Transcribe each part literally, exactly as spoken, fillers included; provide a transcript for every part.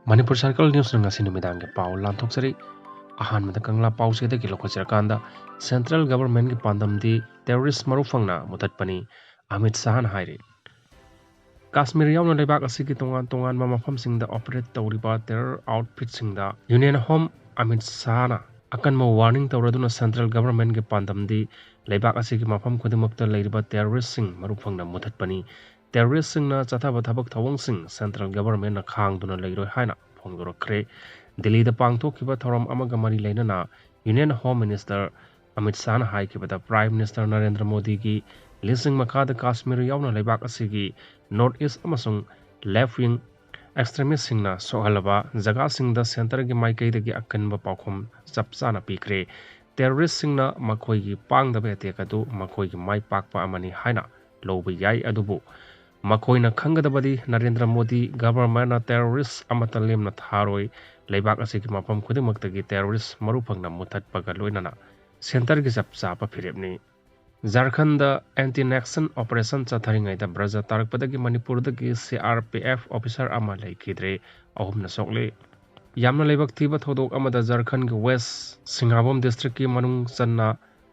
Manipur circle ꯅ꯭ꯌꯨꯁꯅ ꯉꯁꯤ ꯅꯨꯃꯤꯗꯥꯡꯒꯤ ꯄꯥꯎ ꯂꯥꯟꯊꯣꯛꯆꯔꯤ꯫ ꯑꯍꯥꯟꯕꯗ ꯀꯪꯂꯥ ꯄꯥꯎꯆꯦꯗꯒꯤ ꯂꯧꯈꯠꯆꯔꯀꯥꯟꯗ, ꯁꯦꯟꯇ꯭ꯔꯦꯜ ꯒꯚꯔꯟꯃꯦꯟꯠꯀꯤ ꯄꯥꯟꯗꯝꯗꯤ ꯇꯦꯔꯣꯔꯤꯁ ꯃꯔꯨ ꯐꯪꯅ ꯃꯨꯊꯠꯄꯅꯤ, ꯑꯃꯤꯠ ꯁꯥꯍꯅ ꯍꯥꯏꯔꯤ꯫ ꯀꯥꯁꯃꯤꯔ ꯌꯥꯎꯅ ꯂꯩꯕꯥꯛ ꯑꯁꯤꯒꯤ ꯇꯣꯉꯥꯟ ꯇꯣꯉꯥꯟꯕ ꯃꯐꯝꯁꯤꯡꯗ ꯑꯣꯄꯔꯦꯠ ꯇꯧꯔꯤꯕ ꯇꯦꯔꯣꯔ ꯑꯥꯎꯠꯐꯤꯠꯁꯤꯡꯗ ꯌꯨꯅꯤꯌꯟ ꯍꯣꯝ ꯑꯃꯤꯠ ꯁꯥꯍꯅ ꯑꯀꯟꯕ ꯋꯥꯔꯅꯤꯡ ꯇꯧꯔꯗꯨꯅ, ꯁꯦꯟꯇ꯭ꯔꯦꯜ ꯒꯚꯔꯟꯃꯦꯟꯠꯀꯤ ꯄꯥꯟꯗꯝꯗꯤ ꯂꯩꯕꯥꯛ ꯑꯁꯤꯒꯤ ꯃꯐꯝ ꯈꯨꯗꯤꯡꯃꯛꯇ ꯂꯩꯔꯤꯕ ꯇꯦꯔꯣꯔꯤꯁꯁꯤꯡ ꯃꯔꯨ ꯐꯪꯅ ꯃꯨꯊꯠꯄꯅꯤ꯫ ꯇꯦꯔꯣꯔꯤꯁꯁꯤꯡꯅ ꯆꯠꯊꯕ ꯊꯕꯛ ꯊꯧꯑꯣꯡꯁꯤꯡ ꯁꯦꯟꯇ꯭ꯔꯦꯜ ꯒꯚꯔꯟꯃꯦꯟꯠꯅ ꯈꯥꯡꯗꯨꯅ ꯂꯩꯔꯣꯏ ꯍꯥꯏꯅ ꯐꯣꯡꯗꯣꯔꯛꯈ꯭ꯔꯦ꯫ ꯗꯤꯜꯂꯤꯗ ꯄꯥꯡꯊꯣꯛꯈꯤꯕ ꯊꯧꯔꯝ ꯑꯃꯒ ꯃꯔꯤ ꯂꯩꯅꯅ ꯌꯨꯅꯤꯌꯟ ꯍꯣꯝ ꯃꯤꯅꯤꯁꯇꯔ ꯑꯃꯤꯠ ꯁꯥꯍꯅ ꯍꯥꯏꯈꯤꯕꯗ, ꯄ꯭ꯔꯥꯏꯝ ꯃꯤꯅꯤꯁꯇꯔ ꯅꯔꯦꯟꯗ꯭ꯔ ꯃꯣꯗꯤꯒꯤ ꯂꯤꯁꯤꯡ ꯃꯈꯥꯗ ꯀꯥꯁꯃꯤꯔ ꯌꯥꯎꯅ ꯂꯩꯕꯥꯛ ꯑꯁꯤꯒꯤ ꯅꯣꯔꯠ ꯏꯁ ꯑꯃꯁꯨꯡ ꯂꯦꯐ ꯋꯤꯡ ꯑꯦꯛꯁꯇ꯭ꯔꯤꯃꯤꯁꯁꯤꯡꯅ ꯁꯣꯛꯍꯜꯂꯕ ꯖꯒꯥꯁꯤꯡꯗ ꯁꯦꯟꯇꯔꯒꯤ ꯃꯥꯏꯀꯩꯗꯒꯤ ꯑꯀꯟꯕ ꯄꯥꯎꯈꯨꯝ ꯆꯞ ꯆꯥꯅ ꯄꯤꯈ꯭ꯔꯦ꯫ ꯇꯦꯔꯣꯔꯤꯁꯁꯤꯡꯅ ꯃꯈꯣꯏꯒꯤ ꯄꯥꯡꯗꯕ ꯑꯦꯇꯦꯛ ꯑꯗꯨ ꯃꯈꯣꯏꯒꯤ ꯃꯥꯏ ꯄꯥꯛꯄ ꯑꯃꯅꯤ ꯍꯥꯏꯅ ꯂꯧꯕ ꯌꯥꯏ, ꯑꯗꯨꯕꯨ ꯃꯈꯣꯏꯅ ꯈꯪꯒꯗꯕꯗꯤ ꯅꯔꯦꯟꯗ꯭ꯔ ꯃꯣꯗꯤ ꯒꯚꯔꯟꯃꯦꯟꯠꯅ ꯇꯦꯔꯣꯔꯤꯁ ꯑꯃꯠꯇ ꯂꯦꯝꯅ ꯊꯥꯔꯣꯏ꯫ ꯂꯩꯕꯥꯛ ꯑꯁꯤꯒꯤ ꯃꯐꯝ ꯈꯨꯗꯤꯡꯃꯛꯇꯒꯤ ꯇꯦꯔꯣꯔꯤꯁ ꯃꯔꯨ ꯐꯪꯅ ꯃꯨꯊꯠꯄꯒ ꯂꯣꯏꯅꯅ ꯁꯦꯟꯇꯔꯒꯤ ꯆꯞ ꯆꯥꯕ ꯐꯤꯔꯦꯞꯅꯤ꯫ ꯖꯥꯔꯈꯟꯗ ꯑꯦꯟꯇꯤ ꯅꯦꯛꯁꯟ ꯑꯣꯄꯔꯦꯁꯟ ꯆꯠꯊꯔꯤꯉꯩꯗ ꯕ꯭ꯔꯖꯥ ꯇꯥꯔꯛꯄꯗꯒꯤ ꯃꯅꯤꯄꯨꯔꯗꯒꯤ ꯁꯤ ꯑꯥꯔ ꯄꯤ ꯑꯦꯐ ꯑꯣꯐꯤꯁꯔ ꯑꯃ ꯂꯩꯈꯤꯗ꯭ꯔꯦ, ꯑꯍꯨꯝꯅ ꯁꯣꯛꯂꯦ꯫ ꯌꯥꯝꯅ ꯂꯥꯏꯕꯛ ꯊꯤꯕ ꯊꯧꯗꯣꯛ ꯑꯃꯗ ꯖꯥꯔꯈꯟꯒꯤ ꯋꯦꯁ ꯁꯤꯡꯍꯥꯕꯣꯝ ꯗꯤꯁꯇ꯭ꯔꯤꯛꯀꯤ ꯃꯅꯨꯡ ꯆꯟꯅ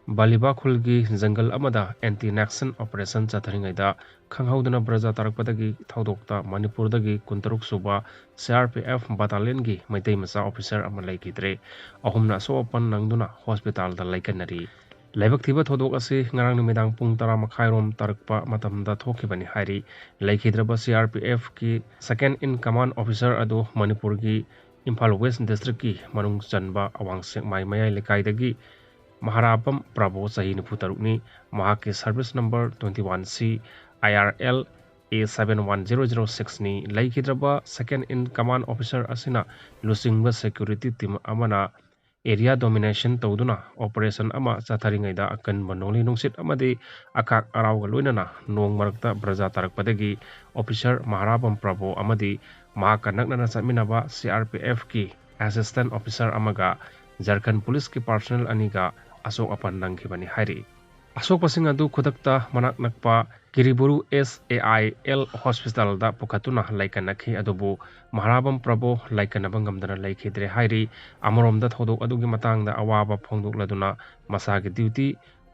ꯕꯥꯂꯤꯕꯥ ꯈꯨꯜꯒꯤ ꯖꯪꯒꯜ ꯑꯃꯗ ꯑꯦꯟꯇꯤ ꯅꯦꯛꯁꯟ ꯑꯣꯄꯔꯦꯁꯟ ꯆꯠꯊꯔꯤꯉꯩꯗ ꯈꯪꯍꯧꯗꯅ ꯕ꯭ꯔꯖꯥ ꯇꯥꯔꯛꯄꯗꯒꯤ ꯊꯧꯗꯣꯛꯇ ꯃꯅꯤꯄꯨꯔꯗꯒꯤ ꯀꯨꯟꯇꯔꯨꯛ sub C R P F ꯕꯥꯇꯥꯂꯤꯌꯟꯒꯤ ꯃꯩꯇꯩ ꯃꯆꯥ ꯑꯣꯐꯤꯁꯔ ꯑꯃ ꯂꯩꯈꯤꯗ꯭ꯔꯦ꯫ ꯑꯍꯨꯝꯅ ꯑꯁꯣꯛ ꯑꯄꯟ ꯅꯪꯗꯨꯅ ꯍꯣꯁꯄꯤꯇꯥꯜꯗ ꯂꯥꯏꯀꯠꯅꯔꯤ꯫ ꯂꯥꯏꯕꯛ ꯊꯤꯕ ꯊꯧꯗꯣꯛ ꯑꯁꯤ ꯉꯔꯥꯡ ꯅꯨꯃꯤꯗꯥꯡ ꯄꯨꯡ ꯇꯔꯥ ꯃꯈꯥꯏꯔꯣꯝ ꯇꯥꯔꯛꯄ ꯃꯇꯝꯗ ꯊꯣꯛꯈꯤꯕꯅꯤ ꯍꯥꯏꯔꯤ꯫ ꯂꯩꯈꯤꯗ꯭ꯔꯕ ꯁꯤ ꯑꯥꯔ ꯄꯤ ꯑꯦꯐꯀꯤ ꯁꯦꯀꯦꯟ ꯏꯟ ꯀꯃꯥꯟ ꯑꯣꯐꯤꯁꯔ ꯑꯗꯨ ꯃꯅꯤꯄꯨꯔꯒꯤ ꯏꯝꯐꯥꯜ ꯋꯦꯁ ꯗꯤꯁꯇ꯭ꯔꯤꯛꯀꯤ ꯃꯅꯨꯡ ꯆꯟꯕ ꯑꯋꯥꯡ ꯁꯦꯛꯃꯥꯏ ꯃꯌꯥꯏ ꯂꯩꯀꯥꯏꯗꯒꯤ ꯃꯍꯥꯔꯥꯄꯝ ꯄ꯭ꯔꯚꯨ, ꯆꯍꯤ ꯅꯤꯐꯨ ꯇꯔꯨꯛꯅꯤ꯫ ꯃꯍꯥꯛꯀꯤ service number twenty one C I R L A seven one zero zero six ꯅꯤ꯫ ꯂꯩꯈꯤꯗ꯭ꯔꯕ ꯁꯦꯀꯦꯟ ꯏꯟ ꯀꯃꯥꯟ ꯑꯣꯐꯤꯁꯔ ꯑꯁꯤꯅ ꯂꯨꯆꯤꯡꯕ ꯁꯦꯀ꯭ꯌꯨꯔꯤꯇꯤ ꯇꯤꯝ ꯑꯃꯅ ꯑꯦꯔꯤꯌꯥ ꯗꯣꯃꯤꯅꯦꯁꯟ ꯇꯧꯗꯨꯅ ꯑꯣꯄꯔꯦꯁꯟ ꯑꯃ ꯆꯠꯊꯔꯤꯉꯩꯗ ꯑꯀꯟꯕ ꯅꯣꯡꯂꯩ ꯅꯨꯡꯁꯤꯠ ꯑꯃꯗꯤ ꯑꯀꯥꯛ ꯑꯔꯥꯎꯒ ꯂꯣꯏꯅꯅ ꯅꯣꯡ ꯃꯔꯛꯇ ꯕ꯭ꯔꯖꯥ ꯇꯥꯔꯛꯄꯗꯒꯤ ꯑꯣꯐꯤꯁꯔ ꯃꯍꯥꯔꯥꯄꯝ ꯄ꯭ꯔꯚꯨ ꯑꯃꯗꯤ ꯃꯍꯥꯛꯀ ꯅꯛꯅꯅ ꯆꯠꯃꯤꯟꯅꯕ ꯁꯤ ꯑꯥꯔ ꯄꯤ ꯑꯦꯐꯀꯤ ꯑꯦꯁꯤꯁꯇꯦꯟꯠ ꯑꯣꯐꯤꯁꯔ ꯑꯃꯒ ꯖꯥꯔꯈꯟ ꯄꯨꯂꯤꯁꯀꯤ ꯄꯥꯔꯁꯣꯅꯦꯜ ꯑꯅꯤꯒ ꯑꯁꯣꯛ ꯑꯄꯟ ꯅꯪꯈꯤꯕꯅꯤ ꯍꯥꯏꯔꯤ꯫ ꯑꯁꯣꯛꯄꯁꯤꯡ ꯑꯗꯨ ꯈꯨꯗꯛꯇ ꯃꯅꯥꯛ ꯅꯛꯄ ꯀꯤꯔꯤꯕꯨꯔꯨ ꯑꯦꯁ ꯑꯦ ꯑꯥꯏ ꯑꯦꯜ ꯍꯣꯁꯄꯤꯇꯥꯜꯗ ꯄꯨꯈꯠꯇꯨꯅ ꯂꯥꯏꯀꯠꯅꯈꯤ꯫ ꯑꯗꯨꯕꯨ ꯃꯍꯥꯔꯥꯕꯝ ꯄ꯭ꯔꯚꯨ ꯂꯥꯏꯀꯠꯅꯕ ꯉꯝꯗꯅ ꯂꯩꯈꯤꯗ꯭ꯔꯦ ꯍꯥꯏꯔꯤ꯫ ꯑꯃꯔꯣꯝꯗ ꯊꯧꯗꯣꯛ ꯑꯗꯨꯒꯤ ꯃꯇꯥꯡꯗ ꯑꯋꯥꯕ ꯐꯣꯡꯗꯣꯛꯂꯗꯨꯅ ꯃꯁꯥꯒꯤ ꯗ꯭ꯌꯨꯇꯤ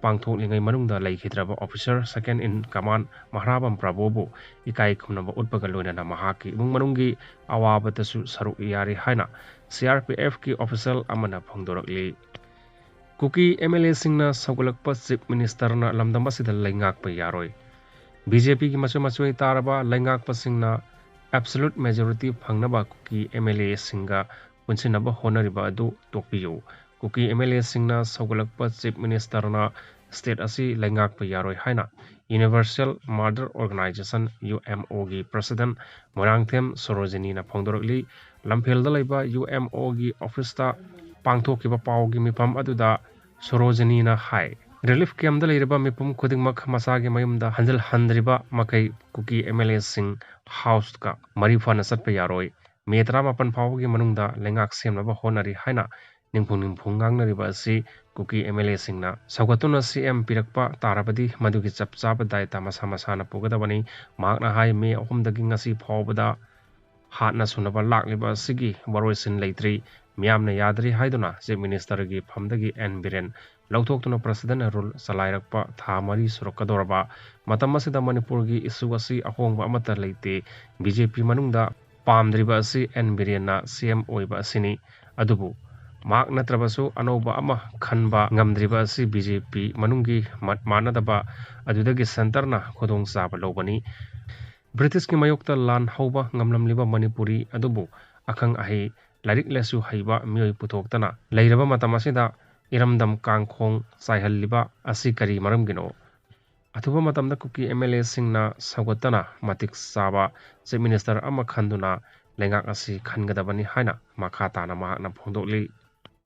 ꯄꯥꯡꯊꯣꯛꯂꯤꯉꯩ ꯃꯅꯨꯡꯗ ꯂꯩꯈꯤꯗ꯭ꯔꯕ officer second in command ꯃꯍꯔꯥꯕꯝ ꯄ꯭ꯔꯚꯨꯕꯨ ꯏꯀꯥꯏ ꯈꯨꯝꯅꯕ ꯎꯠꯄꯒ ꯂꯣꯏꯅꯅ ꯃꯍꯥꯛꯀꯤ ꯏꯃꯨꯡ ꯃꯅꯨꯡꯒꯤ ꯑꯋꯥꯕꯗꯁꯨ ꯁꯔꯨꯛ ꯌꯥꯔꯤ ꯍꯥꯏꯅ C R P F ꯀꯤ official ꯑꯃꯅ ꯐꯣꯡꯗꯣꯔꯛꯂꯤ꯫ ꯀꯨꯀꯤ M L A ꯁꯤꯡꯅ ꯁꯧꯒꯠꯂꯛꯄ Chief Minister ꯅ ꯂꯝꯗꯝ ꯑꯁꯤꯗ ꯂꯩꯉꯥꯛꯄ ꯌꯥꯔꯣꯏ꯫ B J P ꯒꯤ ꯃꯆꯣꯏ ꯃꯆꯣꯏ ꯇꯥꯔꯕ ꯂꯩꯉꯥꯛꯄꯁꯤꯡꯅ absolute majority ꯐꯪꯅꯕ ꯀꯨꯀꯤ M L A ꯁꯤꯡꯒ ꯄꯨꯟꯁꯤꯟꯅꯕ ꯍꯣꯠꯅꯔꯤꯕ ꯑꯗꯨ ꯇꯣꯛꯄꯤꯌꯨ꯫ ꯀꯨꯀꯤ M L A ꯁꯤꯡꯅ ꯁꯧꯒꯠꯂꯛꯄ Chief Minister ꯅ state ꯑꯁꯤ ꯂꯩꯉꯥꯛꯄ ꯌꯥꯔꯣꯏ ꯍꯥꯏꯅ Universal Mother Organization, U M O ꯒꯤ President ꯃꯣꯏꯔꯥꯡꯊꯦꯝ ꯁꯣꯔꯣꯖꯤꯅꯤꯅ ꯐꯣꯡꯗꯣꯔꯛꯂꯤ꯫ ꯂꯝꯐꯦꯜꯗ ꯂꯩꯕ U M O ꯒꯤ office ꯇ ꯄꯥꯡꯊꯣꯛꯈꯤꯕ ꯄꯥꯎꯒꯤ ꯃꯤꯐꯝ ꯑꯗꯨꯗ ꯁꯣꯔꯣꯖꯤꯅꯤꯅ ꯍꯥꯏ, relief camp ꯇ ꯂꯩꯔꯤꯕ ꯃꯤꯄꯨꯝ ꯈꯨꯗꯤꯡꯃꯛ ꯃꯁꯥꯒꯤ ꯃꯌꯨꯝꯗ ꯍꯟꯖꯤꯜꯍꯟꯗ꯭ꯔꯤꯕ ꯃꯈꯩ ꯀꯨꯀꯤ M L A ꯁꯤꯡ house ꯀ ꯃꯔꯤ ꯐꯥꯅ ꯆꯠꯄ ꯌꯥꯔꯣꯏ꯫ ꯃꯦ ꯇꯔꯥꯃꯥꯄꯟ ꯐꯥꯎꯕꯒꯤ ꯃꯅꯨꯡꯗ ꯂꯩꯉꯥꯛ ꯁꯦꯝꯅꯕ ꯍꯣꯠꯅꯔꯤ ꯍꯥꯏꯅ ꯅꯤꯡꯐꯨꯡ ꯅꯤꯡꯐꯨꯡ ꯉꯥꯡꯅꯔꯤꯕ ꯑꯁꯤ ꯀꯨꯀꯤ M L A ꯁꯤꯡꯅ ꯁꯧꯒꯠꯇꯨꯅ C M ꯄꯤꯔꯛꯄ ꯇꯥꯔꯕꯗꯤ ꯃꯗꯨꯒꯤ ꯆꯞ ꯆꯥꯕ ꯗꯥꯏꯇ ꯃꯁꯥ ꯃꯁꯥꯅ ꯄꯨꯒꯗꯕꯅꯤ꯫ ꯃꯍꯥꯛꯅ ꯍꯥꯏ, ꯃꯦ ꯑꯍꯨꯝꯗꯒꯤ ꯉꯁꯤ ꯐꯥꯎꯕꯗ ꯍꯥꯠꯅ ꯁꯨꯅꯕ ꯂꯥꯛꯂꯤꯕ ꯑꯁꯤꯒꯤ ꯋꯥꯔꯣꯏꯁꯤꯟ ꯂꯩꯇ꯭ꯔꯤ꯫ ꯃꯤꯌꯥꯝꯅ ꯌꯥꯗ꯭ꯔꯤ ꯍꯥꯏꯗꯨꯅ Chief Minister ꯒꯤ ꯐꯝꯗꯒꯤ N ꯕꯤꯔꯦꯟ ꯂꯧꯊꯣꯛꯇꯨꯅ President Rule ꯆꯂꯥꯏꯔꯛꯄ ꯊꯥ ꯃꯔꯤ ꯁꯨꯔꯛꯀꯗꯧꯔꯕ ꯃꯇꯝ ꯑꯁꯤꯗ ꯃꯅꯤꯄꯨꯔꯒꯤ issue ꯑꯁꯤ ꯑꯍꯣꯡꯕ ꯑꯃꯠꯇ ꯂꯩꯇꯦ꯫ B J P ꯃꯅꯨꯡꯗ ꯄꯥꯝꯗ꯭ꯔꯤꯕ ꯑꯁꯤ N ꯕꯤꯔꯦꯟꯅ C M ꯑꯣꯏꯕ ꯑꯁꯤꯅꯤ꯫ ꯑꯗꯨꯕꯨ ꯃꯍꯥꯛ ꯅꯠꯇ꯭ꯔꯕꯁꯨ ꯑꯅꯧꯕ ꯑꯃ ꯈꯟꯕ ꯉꯝꯗ꯭ꯔꯤꯕ ꯑꯁꯤ B J P ꯃꯅꯨꯡꯒꯤ ꯃꯠ ꯃꯥꯟꯅꯗꯕ ꯑꯗꯨꯗꯒꯤ centre ꯅ ꯈꯨꯗꯣꯡꯆꯥꯕ ꯂꯧꯕꯅꯤ꯫ British ꯀꯤ ꯃꯥꯌꯣꯛꯇ ꯂꯥꯟ ꯍꯧꯕ ꯉꯝꯂꯝꯂꯤꯕ ꯃꯅꯤꯄꯨꯔꯤ ꯑꯗꯨꯕꯨ ꯑꯈꯪ ꯑꯍꯩ, ꯂꯥꯏꯔꯤꯛ ꯂꯥꯏꯁꯨ ꯍꯩꯕ ꯃꯤꯑꯣꯏ ꯄꯨꯊꯣꯛꯇꯅ ꯂꯩꯔꯕ ꯃꯇꯝ ꯑꯁꯤꯗ ꯏꯔꯝꯗꯝ ꯀꯥꯡꯈꯣꯡ ꯆꯥꯏꯍꯜꯂꯤꯕ ꯑꯁꯤ ꯀꯔꯤ ꯃꯔꯝꯒꯤꯅꯣ? ꯑꯊꯨꯕ ꯃꯇꯝꯗ ꯀꯨꯀꯤ M L A ꯁꯤꯡꯅ ꯁꯧꯒꯠꯇꯅ ꯃꯇꯤꯛ ꯆꯥꯕ Chief Minister ꯑꯃ ꯈꯟꯗꯨꯅ ꯂꯩꯉꯥꯛ ꯑꯁꯤ ꯈꯟꯒꯗꯕꯅꯤ ꯍꯥꯏꯅ ꯃꯈꯥ ꯇꯥꯅ ꯃꯍꯥꯛꯅ ꯐꯣꯡꯗꯣꯛꯂꯤ꯫